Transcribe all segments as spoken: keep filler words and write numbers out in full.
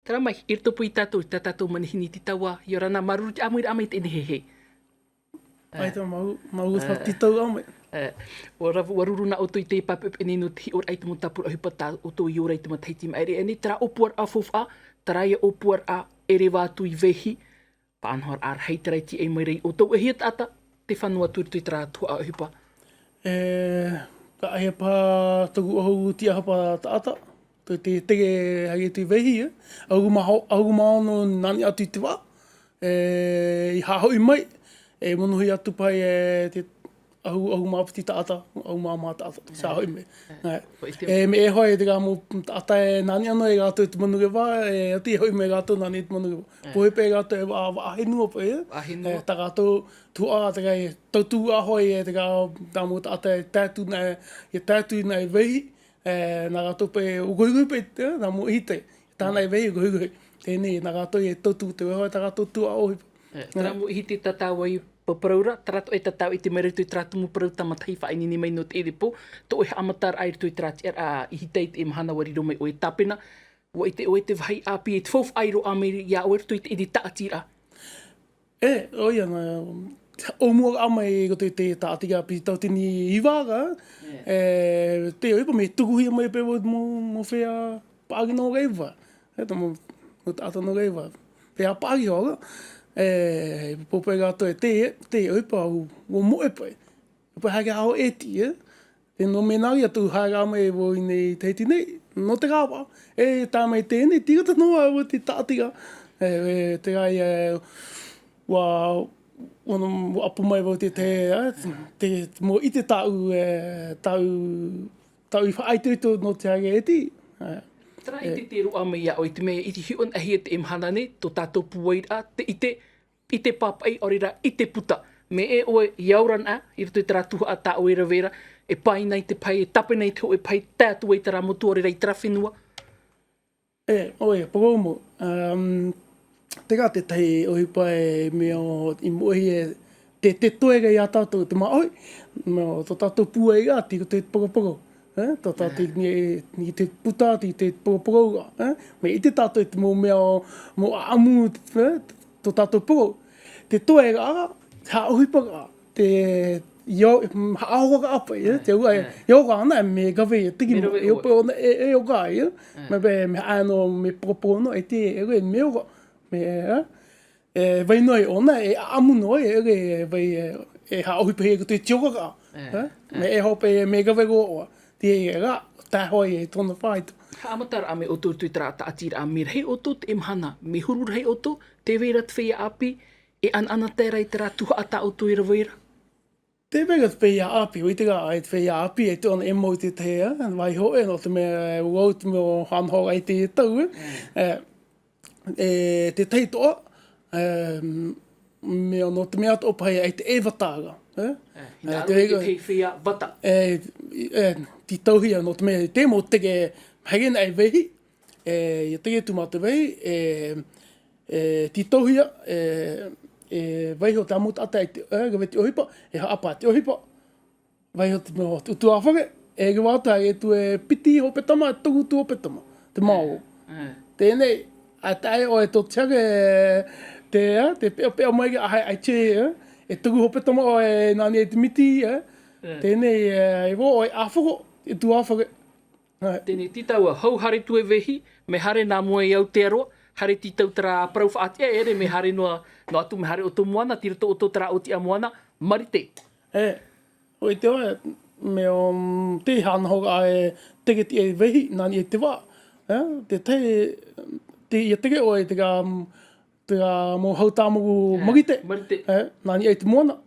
Tara mai, i roto pū ia tātou, tā tātou manihini Titaua, ʻia ora na, māuruuru i te ʻāmuiraʻa mai i teie nei hehei. ʻAita, māuruuru, māuruuru i te titau mai. E, ʻua rave, ʻua ruru na ʻoutou i te pāpeʻapeʻa nei nō te hiʻoraʻa i te mau tāpura ʻohipa tā ʻoutou i ora i te matahiti i maʻiri aʻe nei, terā ʻōpuaraʻa faufaʻa, terā ia ʻōpuaraʻa, ʻereva atu i Vaihi, Paʻanahoraʻa rahi terā i tīaʻi mai ra ia ʻoutou, e hia taʻata tē fano atu i roto i terā tuhaʻa ʻohipa? E, ka ʻaita paha tōʻu ʻohipa tiʻahapa taʻata, tō te teke haere atu i Vaihi, e. ʻAhuru mā ho-, ʻahuru mā ono nā niʻa atu i te vaʻa, e, i haʻahoʻi mai, e, monohi atu paʻi, e, te ʻahu-, ʻahuru mā piti taʻata, ʻahuru mā maha taʻata, sa hoʻi mai. E. E, mea hoʻi, e te mau taʻata e nā niʻa noa ia rātou i te manureva, e, ʻati e hoʻi mai rātou nā niʻa i te manureva. E. Pohe paʻi rātou e vaʻa, vaʻa henua paʻi, e. Vaʻa henua. E, tā rātou tuhaʻa, te kai, tauturu hoʻi, e, te ka, tā mau taʻata e tae atu na, e tae atu na i Vaihi, e, nā rātou paʻi, ʻua gohigohi paʻi, e, nā mau ʻihitai. Tāna i Vaihi, gohigohi. Teie nei, nā rātou e tauturu te vaiho, tā rātou tuhaʻa ʻohipa. E, terā mau ʻihitai tā tāua i paraparau ra, terā atoʻa tā tāua i ʻite mai ra i roto i terā tumu parau tāmataʻi faʻaineine mai nō teie pō, tō ʻoe haʻamataraʻa i roto i terā tiʻaraʻa ʻihitai i teie mahana ʻua riro mai ʻoe e tāpena, ʻua ʻite ʻoe te vāhi ʻāpī e te faufaʻa i roaʻa mai ia ʻoe i roto i te, i te tāʻatiraʻa. E, ʻoia, nā, ʻōmuaraʻa mai i roto i te tāʻatiraʻa piti tauatini iva ra, e, te ʻohipa mea turuhia mai paʻi vau mau, mau feiā paʻari nō Raiva. E, tā mau, mau taʻata nō Raiva. Feiā paʻari hoʻi ra, e, pōpō rātou e te, te ʻohipa ʻua, ʻua moʻe paʻi. ʻUa paʻi haere ʻāʻau e ti, e. Tē nō mea nā ia tōʻu haere mai vau i nei Tahiti nei, nō te rāvaʻa. E, tae mai teie nei, tīrata noa au te tāʻatiraʻa. E, e, terā ia, ʻua, ʻua, ʻua ʻapo mai vau te, te, e, te, te mau ʻite tāʻu, e, tāʻu, tāʻu i faʻaitoito nō te haere e ti. E. Terā ʻite tē roaʻa mai ia ʻoe, i te mea i te hiʻoraʻahia i teie mahana nei, tō tātou pūairaʻa, te ʻite, ʻite pāpaʻi, ʻaore rā, ʻite puta. Mea ʻē ʻoe, ʻia ora na, i roto i terā tuhaʻa tā ʻoe e rave ra, e pāina i te pahi, e tāpena i te hōʻē pahi, tae atu ai terā motu, ʻaore rā, i terā fenua. E, ʻoia, parau mau. Um, terā te tahi ʻohipa e mea o, i moʻehia e te, te toe ra ia tātou te māʻohi, mea o tō tātou pūai ra, tei roto i te poroporo. E, tō tātou i, i te puta, tei te poroporo ra. E, mea ʻite tātou i te mau mea o, mau ʻaʻamu, e, tō tātou poro. Te toe ra, haʻaʻohipa ra, te, io, haʻaora ra paʻi, e, te ua, e, io ra ana, e, mea rave, e tiki mo, e ope ona, e, e ora, e, mea, mea, mea haʻaea noa, mea poroporo noa, e te, e, e, mea ora, mea, e, e vai noa i ʻōna, e ʻaʻamu noa, e, e, e vai, e, e haʻaʻohipahia i roto i te oraraʻa, e? Mea e hope, e, mea rave roa ʻoe. Teie rā, tae hoʻi e tōna fāito. Haʻamataraʻa mai ʻoutou i terā tāʻatiraʻa, mea rahi ʻoutou i teie mahana, mea huru rahi ʻoutou, tē vai ra te feiā ʻāpī, e ʻanaʻanatae ra i terā tuhaʻa tā ʻoutou e rave ra. Tē vai ra te feiā ʻāpī, ʻua ʻite rā, e te feiā ʻāpī, e tōna e mau i te tahi, e, vaiho, e, nō te mea, e, ʻua au te mea o hanaho ai te tau, e. E, e, te tahi toʻa, e, mea nō te mea toʻa paʻi ai te e vata ra, e? E, hinaʻaro te, te feiā vata. E, e, tītauhia nō te mea, te mau tere, haere na e Vaihi, e, ʻia tere atu mātou Vaihi, e, e, tītauhia, e, e, vaiho te mau taʻata i te, e, rave te ʻohipa, e haʻapaʻo te ʻohipa, vaiho te mau utuāfare, e rave atu, haere atu e piti hopetama, e toru atu hopetama, te mao. Teie nei, ʻa tae ʻoe tō te hare, te, e, te peʻapeʻa mai ra, ʻaita e, e toru hopetama ʻoe, nā niʻa i te miti, e. Teie nei, e, e ʻō ʻoe ʻāfaro, utuāfare. Teie nei, Titaua, hou haere atu e Vaihi, mea haere nā mua i Aotearoa, haere tītau terā parau faʻatiʻa, ʻeʻere, mea haere noa, noa atu, mea haere ʻoutou moana, tei roto ʻoutou terā ʻōtiʻa moana, Marite. E, ʻua ʻite ʻoe, mea, mm, te hanahoraʻa e tere atu e Vaihi, nā niʻa i te vaʻa. E, te tahi, te, ʻia tere ʻoe i terā, mm, terā mau hau tāmau Marite. Marite. E, nā niʻa i te moana.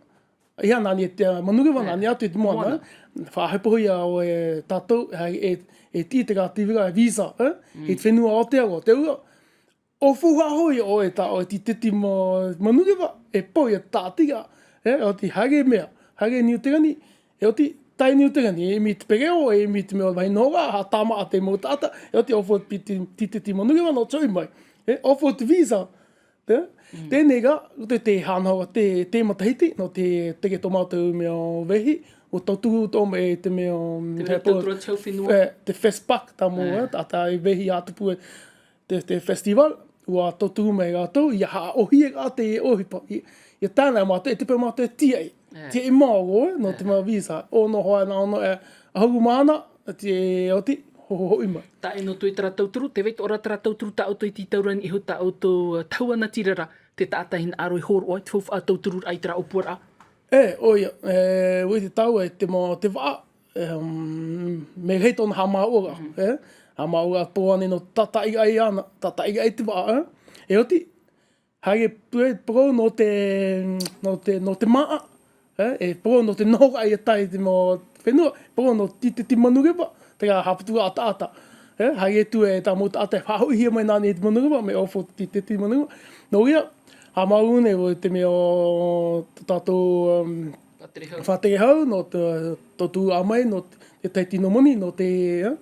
ʻEiaha nā niʻa i te manureva, nā niʻa atu i te moana. Faʻahepohia ʻoe e tātou, e, e, e tiʻi terā tīvira, e visa, e? I te fenua o Aotearoa, te ua. ʻO faufaʻa hoʻi ʻoe tā ʻoe i te titi ma-, manureva, e pau ia tāʻatiraʻa, e, ʻoti haere mea, haere Niu Tirani, e ʻoti tae Niu Tirani, e ʻimi te pereʻoʻo, e ʻimi te mea o te vahine ora, haʻatāmā te mau taʻata, e ʻoti ʻōfau te, te, te titi manureva nō te hoʻi mai, e, ʻōfau te visa, e, teie nei rā, te, te hanahoraʻa, te, te matahiti, nō te, te tere tō mātou mea o Vaihi, ʻua tauturu tō mai te mea o, te mea tauturu atu hau fenua. E, te FestPac, tā mau, e, taʻata i Vaihi ʻa tupu e, te, te festival, ua tōtū mai rātou, ia haʻaʻohi e rā te ʻohipa. I, ia tāna mātou, e te pē mātou e tīaʻi. Tīaʻi māua, nō te mau visa. ʻO nō hoa, nā ono e, ʻahuru mā ana, te oti, hohoʻi mai. Tae noa atu i terā tauturu, tē vai atoʻa ra terā tauturu tā ʻoutou i te taurani iho tā ʻoutou, ā, tahuʻa natirara, te taʻata hinaʻaro i hōroʻa, i te faufaʻa tauturu ra i terā ʻōpuaraʻa. E, ʻoia, e, ʻua ʻite tāua e te mau, te vaʻa, e, mea rahi tōna haʻamāuʻa, e? Haʻamāuʻa pō ānei nō te tātaʻiraʻa iāna, tātaʻiraʻa i te vaʻa, e? E oti, haere pū e parau nō te, nō te, nō te māʻa, e? E parau nō te nohoraʻa ia tae i te mau fenua, parau nō te, te, te manureva, terā haʻaputuraʻa taʻata. E, haere atu e tā mau taʻata e faʻahoʻihia mai nā niʻa i te manureva, mea ʻōfou te, te, te manureva. Nō reira, haʻamāuʻa nei vau i te mea o tō tātou, um, faʻaterehau. Faʻaterehau, nō te, tō tū ā mai, nō te, te tahi tino moni, nō te, e,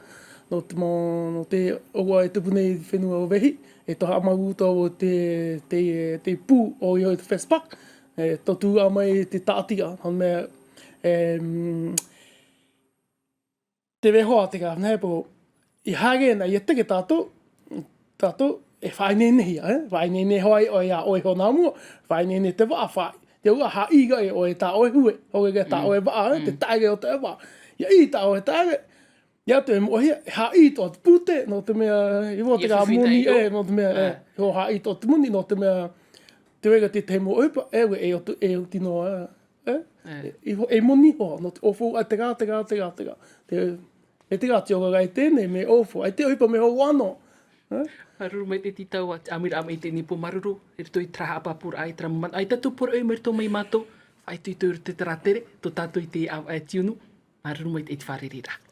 nō te mau, nō te ʻōroʻa e tupu nei i te fenua o Vehi, e tō haʻamāuʻa atoʻa vau te, te, te pū ʻoia hoʻi te FestPac, e, tō tū ā mai te tāʻatiraʻa, hana mea, e, mm, te vaiiho a te rā, nā, e pō, i haere na, ia tere tātou, tātou, e faʻaineinehia, e? Faʻaineine hoʻi ʻoe, ia ʻoe iho nā mua, faʻaineine te vaʻa, faʻa-, te ua haʻi ra e ʻoe tā ʻoe hue, ʻoe rā tā ʻoe vaʻa, e? Te taʻere o te vaʻa. Ia ʻī tā ʻoe taʻere, ia te moʻehia, e haʻi tō te pūtē, nō te mea, i vau te rā moni, e, nō te mea, e, i vau haʻi tō te moni, nō te mea, te vai ra te tahi mau ʻohipa, e, e, e, o tu-, e, o tino, e, E? E. E, i ho-, e moni hoʻi, nō te ʻōfou, a, te rā, te rā, te rā, te rā. Te, e te rā, te ora rā i tēnei, mea ʻōfou, ʻaita e ʻohipa, mea hou ʻano. E? Māuruuru maitaʻi te taua, te ʻāmuiraʻa mai i teie nei pō, māuruuru, i roto i terā haʻapāpūraʻa, i terā mau manaʻo, ʻaita tō poroʻi mai roto mai mātou, ʻaita i tō i roto i terā tere, tō tātou i te ʻāvaʻe tiunu, māuruuru maitaʻi te fārereiraʻa.